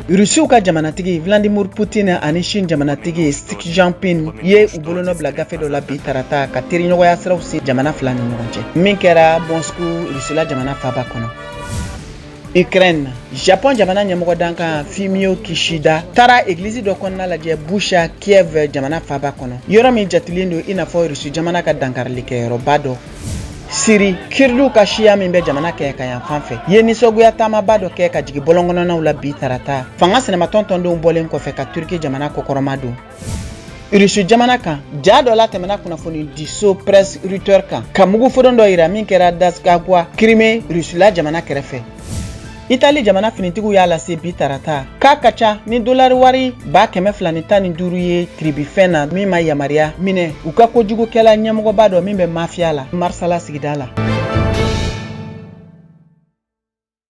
Rusiw ka jamanatigi Vladimir Putin ani Chine jamanatigi Xi Jinping ye u bolonɔ bila gafe dɔ la bi tarata ka teriɲɔgɔnya siraw se jamana fila ni ɲɔgɔn cɛ, min kɛra Moscou, Rusila jamana faaba kɔnɔ. Ukraine, Japon jamana ɲɛmɔgɔ dankan Fumio Kishida taara egilizi dɔ kɔnɔna lajɛ Bucha, Kiev jamana faaba kɔnɔ, yɔrɔ min jatilen don i n'a fɔ Rusi jamana ka dankarilikɛyɔrɔba dɔ. Siri, Kurdiw ka siya min bɛ jamana kɛɲɛka yanfan fɛ, ye nisɔngoya taamaba dɔ kɛ ka jigin bɔlɔnkɔnɔnaw la bi tarata, fanga sinamatɔn tɔndenw bɔlen kɔfɛ ka Turki jamana kɔkɔrɔma don. Irisi jamana kan, ja dɔ latɛmɛna kunnafonidiso Presse Reuters kan ka mugufodon dɔ yira min kɛra Dazkagwa, Crimée, Rusila jamana kɛrɛfɛ. Itali jamana finitigiw y'a lase bi tarata k'a ka ca ni dolari wari 215,000 ye tiribifɛn na min ma yamaruya minɛ u ka kojugukɛla ɲɛmɔgɔba dɔ min bɛ mafiya la Marsala sigida la.